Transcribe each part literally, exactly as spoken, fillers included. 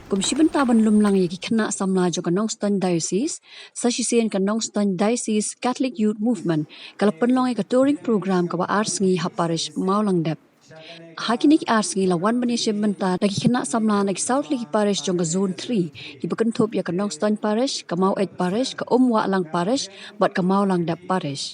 Kum shi bynta ban lum lang ïa ki khynnah samla jong ka Nongstoiñ Diocese, sa shisien ka Nongstoiñ Diocese Catholic Youth Movement ka la pynlong ïa ka touring program kaba ar sngi ha parish Mawlangdep. Ha kine ki ar sngi la wan ban ïashim bynta da ki khynnah samla na ki saw tylli ki parish jong ka Zone three, kiba kynthup ïa ka Nongstoiñ Parish, ka Maweit Parish, ka Umwahlang Parish bad ka Mawlangdep Parish.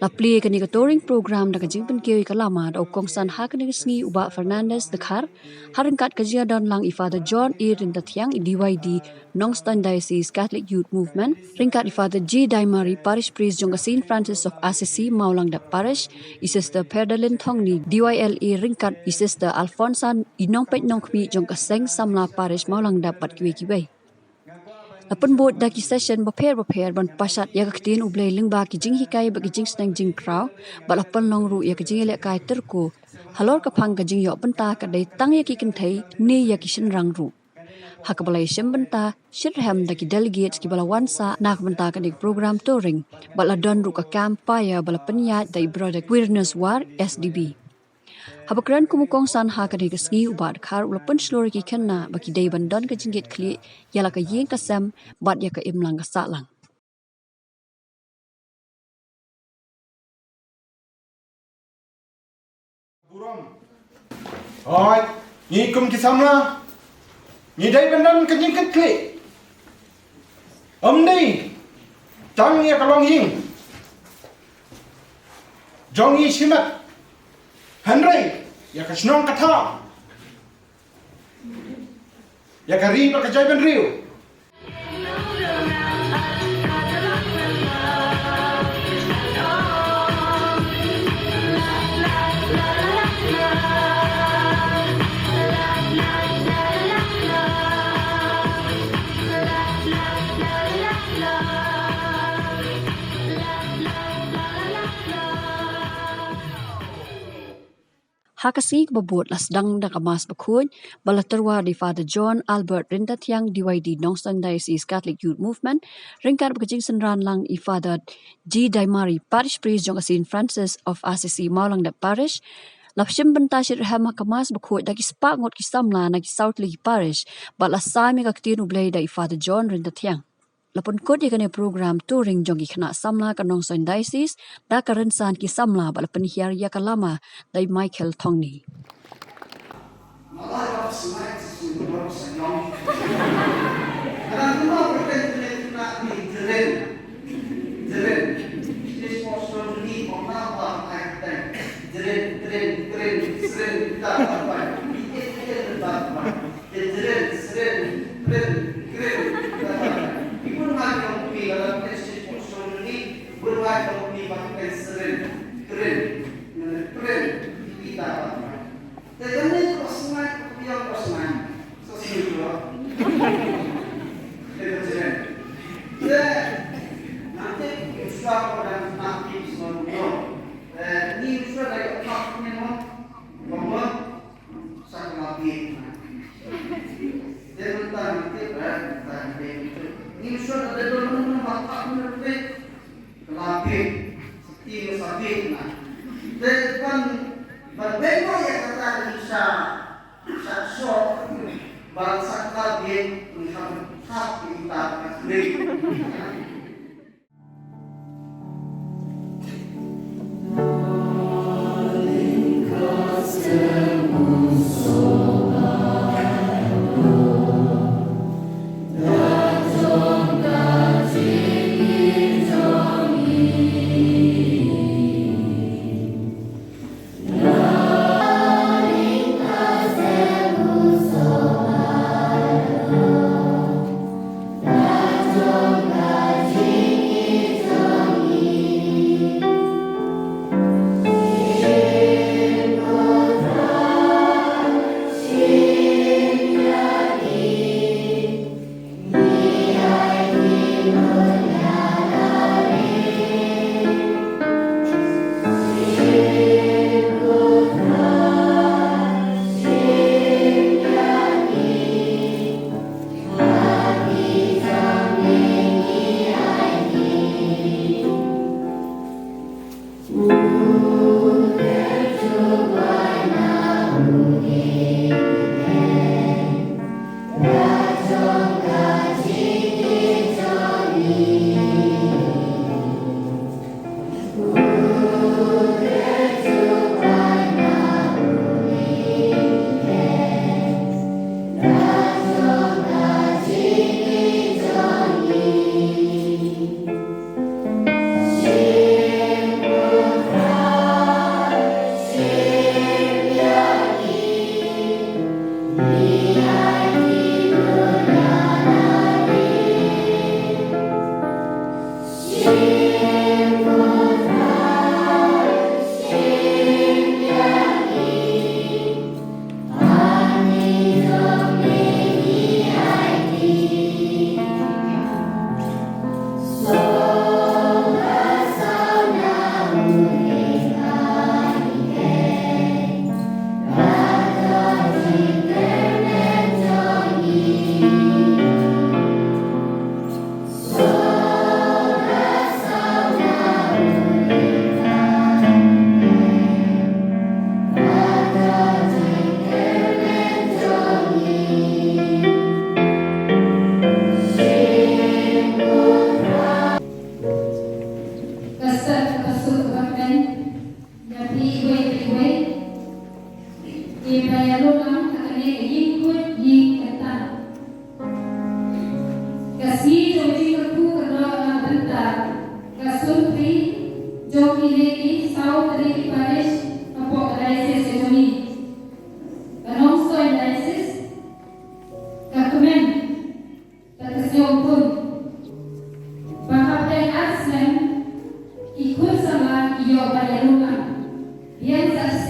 La plie ïa kane ka touring program da ka jingpynkiew ïa ka lama da u kongsan ha kane ka sngi u Bah Fernandez Dkhar, ha ryngkat ka jingïadon lang i Father John A Ryntathiang, i D Y D Nongstoiñ Diocese Catholic Youth Movement, ryngkat i Father G Daimari, Parish Priest jong ka Saint Francis of Assisi Mawlangdep Parish, i Sister Perdalyn Thongni, D Y L A, ryngkat i Sister Alphonsa, i nongpeit nongkhmih jong ka Seng Samla Parish Mawlangdep bad kiwei kiwei. La pynbud da ki session bapher bapher ban pashat ïa ka ktien U Blei lyngba ki jinghikai bad ki jingsneng jingkraw, bad la pynlong ruh ïa ka jingïalehkai tyrko halor ka phang ka jingïoh bynta ka dei tang ïa ki kynthei ne ïa ki shynrang ruh. Ha kaba la ïashim bynta shitrhem da ki delegates kiba la wan sah na ka bynta kane ka program touring, bad la don ruh ka campfire ba la pynïaid da i Brother Quirinus War, S D B. Haba kren kum u kongsan ha kane ka sngi, u Bah Dkhar u la pynshlur ïa ki khynnah ba ki dei ban don ka jingkitkhlieh ïa la ka ïing ka sem bad ïa ka imlang ka sahlang. Burom. Hooid, ngi kum ki samla, ngi dei ban don ka jingkitkhlieh. Ym dei tang ïa ka longïing jong ngi shimet, hynrei ïa ka shnong ka thaw, ïa ka ri bad ka jaitbynriew. Ha ka sngi kaba bud la sdang da ka Mass Bakhuid, ba la tyrwa da i Father John Albert Ryntathiang, D Y D Nongstoiñ Diocese Catholic Youth Movement, ryngkat bad ka jingsynran lang i Father G Daimari, Parish Priest jong ka Saint Francis of Assisi Mawlangdep Parish. La shim bynta shitrhem ha ka Mass Bakhuid da ki spah ngut ki samla na ki saw tylli ki parish, bad la sam ïa ka ktien U Blei da i Father John Ryntathiang. La pynkut ïa kane program touring jong ki khynnah samla ka Nongstoiñ Diocese da ka rynsan ki samla, bad la pynhiar ïa ka lama da i Michael Thongni. Te jren, sren, pren, kren, kata. Ki bun ngai tong kmie, lada pren sri pok song ni, bun ngai tong kmie ba ki pren sren, kren, ngan pren, kita ba. Te kane ko sngai, ko yang ko sngai. So sini dua. Te ko jren. Te nanti kita ko dan nanti semua. Te ni sudah dari otak ni mo. Mo. Sa ka la bieit na. Te mynta ngi tip, eh, mynta ngi tip. Ngi shu da don nang ba ka mynta ka la bieit. Sa ti sa bieit na. Te ban, ban bengkok ïa kata ngi sa, sa shoh. Ban sa ka la bieit ngi hap, hap kita ka bieit.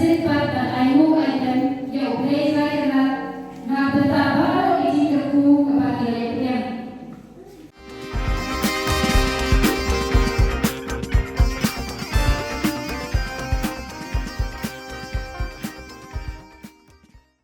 Sngewbha ban ainguh aidem ïa U Blei Trai Kynrad